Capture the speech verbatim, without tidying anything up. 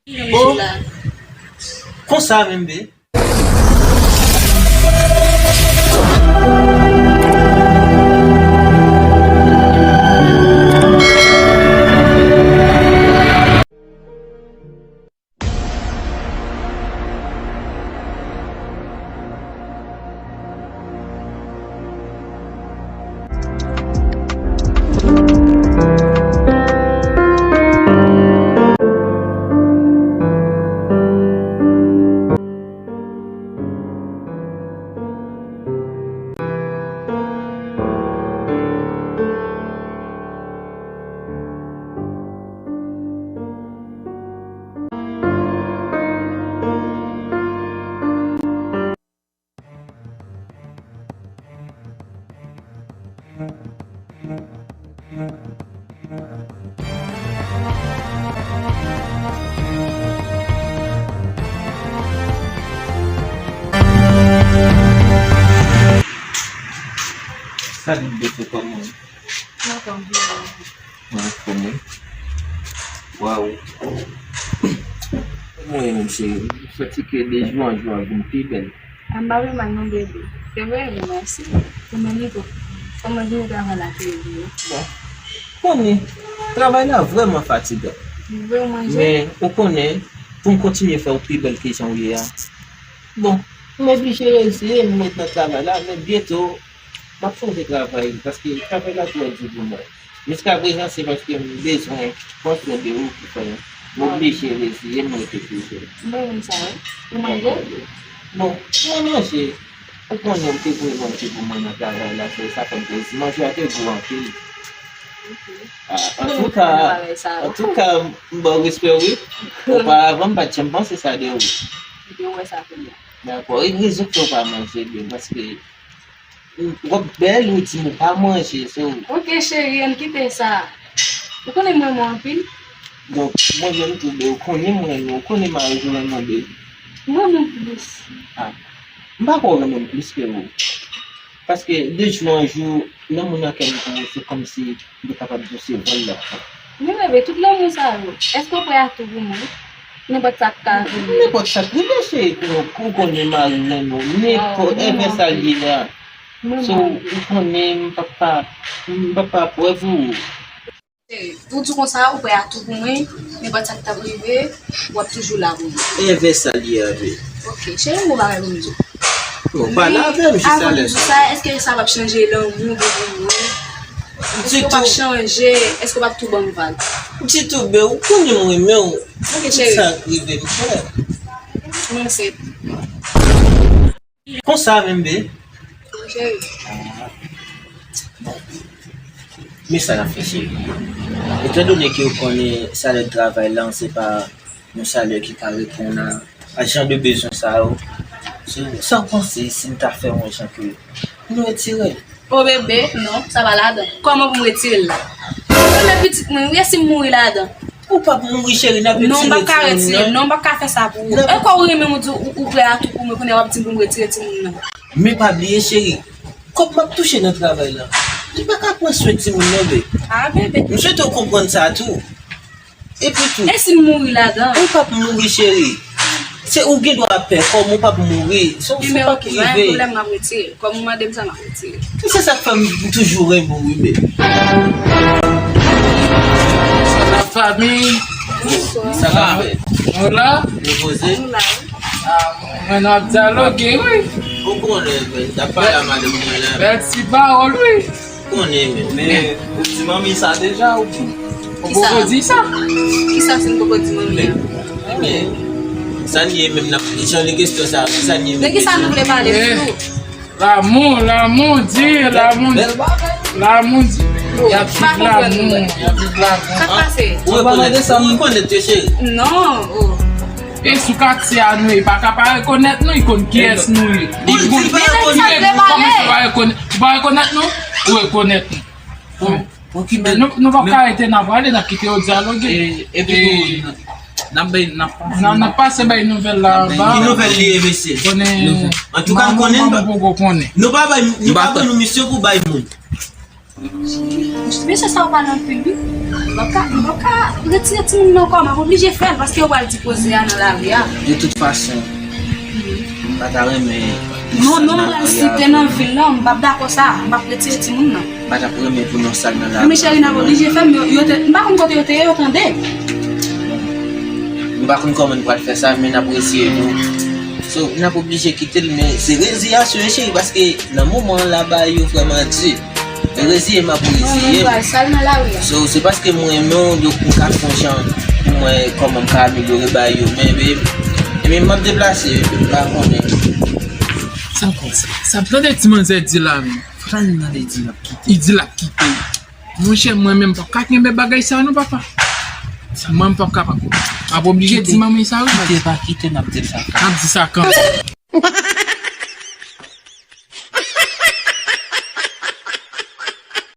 Oh, konsa menm be. Salut, Beto, kòman? Mwen anfòm, wi. Mwen anfòm, wi. Waw. Mwen menm, cheri, m fatige de jou an jou, ap vin pi bèl. A, m pa vle mal non, bebe. Se vre, m remèsye. Ou menm tou. Kòman jounen travay la te ye pou ou? Bon. Konnen, travay la vrèman fatigan. Ou vle manje? Men, ou konnen, pou m kontinye fè w pi bèl ke jan w ye a. Bon, m oblije reziye m, m ret nan travay la, men byento, m ap chanje travay, paske travay la twò di pou mwen. Jiskaprezan, se paske m bezwen pran swen de ou ki fè m oblije reziye m rete toujou. Mwen menm sa, wi. Ou manje? Bon, mwen manje. Ou konnen ou te voye manje pou mwen nan travay la, se sa fè m plezi. Manje a te gou anpil. Ok. Ah, antouka, antouka, m ba w respè, wi. Oparavan, m pa t janm panse sa de ou. Ebyen, ou wè sa kounye a. Dakò. E rezon k fè w pa manje byen, paske w ap bèl, ou di m ou pa manje, so. Ok, cheri, ann kite sa. Ou konnen m renmen w anpil. Donk, mwen menm tou, be, ou konnen m renmen w, ou konnen mari w renmen w, be. M renmen w plis. Ah, m pa kwè w renmen m plis ke ou. Paske de jou an jou, lanmou nan kè m pou ou, se kòmsi m te kapab di w se vòl l ap fè. Men bebe, tout lanmou sa yo, èske w prè a tou pou mwen? Nenpòt sa k ka rive. Nenpòt sa k rive, cheri, pou, pou konnen mari renmen w, nenpòt, enben sa l ye a. So, ou konnen m p ap pa, m p ap pa pwè pou ou. Cheri, ou di konsa, ou prè a tou pou mwen, nenpòt sa k t ap rive, w ap toujou la pou mwen. Enben sa l ye a, be. Ok, cheri, m gon bagay pou m di w. Bon, pale avè m jis alè sa. Avan m di sa, èske sa p ap chanje lanmou de pou mwen? Èske w p ap chanje? Èske w p ap tou ban m vag? Ditou, be, ou konnen m renmen w. Ok, cheri. Sa k rive m fè. Mwen se. Konsa menm, be. Cheri. Bon. Men sa n ap fè, cheri. Etandone ke ou konnen salè travay la, se pa yon salè ki ka reponn a, a jan de bezwen sa yo. So, sa w panse si n ta fè yon jan ke nou retire l? O bebe, non, sa pa ladan. Kòman pou m retire l la? Ou renmen pitit mwen, wi, e si m mouri ladan? Ou p ap mouri, cheri, n ap retire ti moun nan. Non, m p ap ka retire l, non, m p ap ka fè sa pou ou. E kò ou renmen m, ou di ou, ou prè a tou pou mwen, kounye a w ap di m pou m retire ti moun nan. Men pa bliye, cheri, kòb m ap touche nan travay la, li pa ka pran swen ti moun nan, be. Ah, bebe. M swete w konprann sa tou. Epi tou. E si m mouri ladan? Ou p ap mouri, cheri. Se ou gen dwa pè kò m, ou p ap mouri. Se yon fo k ap rive. Ebyen, ok, pa gen pwoblèm, m ap retire. Kòm ou mande m sa, m ap retire. Se sa k fè m toujou renmen w, wi, baby. Sa va, fanmi? Bonswa. Sa va, frè? Nou la? Nou poze? Nou la, wi. Ah, mwen, nou ap dyaloge, wi. Ou konnen, men, n ap pale a madanm mwen la. Bèl ti pawòl, wi. Konnen, men. Men, ou di manmi sa deja, ou di? Ou poko di sa? Kisa? Kisa si m poko di manmi an? Men, men, sa n ye menm, n ap, jan de kesyon sa, sa n ye menm? De kisa nou vle pale, flou? Lanmou, lanmou, di, lanmou, lanmou, di. Y ap viv lanmou, y ap viv lanmou. Sa k pase? Ou rekonèt, ou rekonèt yo, cheri? Non, oh. E sou katye a nou ye, pa ka pa rekonèt nou, li konn kiyès nou ye. Ou konn kiyès nou ye, kòman ou pa rekonèt, ou pa rekonèt nou? Ou rekonèt nou. Bon, bon, ki bèl. Nou, nou pa ka rete, n a prale, n a kite yo dyaloge. E, epi tou, n ap bay, n ap pase. N a, n ap pase bay nouvèl la anba. Ki nouvèl li ye, mesye? Konnen. Antouka, m konnen. Mwen poko konnen. Nou pa bay, nou pa ban nou misyon pou bay moun. Mesye sa yo pale anpil, wi. M p ap ka, m p ap ka retire timoun nan kò, m ap oblije fè l, paske yo pral di koze a nan lari a. De tout fason, m pa ta renmen. Non, non, m pral site nan vil lan, m p ap dakò sa, m p ap retire timoun nan. M pa t ap renmen pou non sal nan lari. Wi, cheri, n ap oblije fè l, men yo te, m pa konn kote yo te ye, yo tande. M pa konn kòman n pral fè sa, men n ap eseye tou. So, n ap oblije kite l, men se reziyasyon, cheri, paske nan moman an la, bagay yo vrèman di. E reziye m ap reziye m. So, se paske m renmen w, donk m ka fè yon jan pou m wè kòman m ka amelyore bagay yo. Men, babe, ebyen, m ap deplase, babe, m pa konnen. Sa konsa. Sa tande ti manzè di la, men. Sa li tande di l ap kite. Li di l ap kite. Monchè, mwen menm, m p ap ka kenbe bagay sa, non, papa. Mwen, m p ap kapab. M ap oblije di manman sa, wi. Kite, pa kite, n ap di l sa. N ap di sa kanmenm.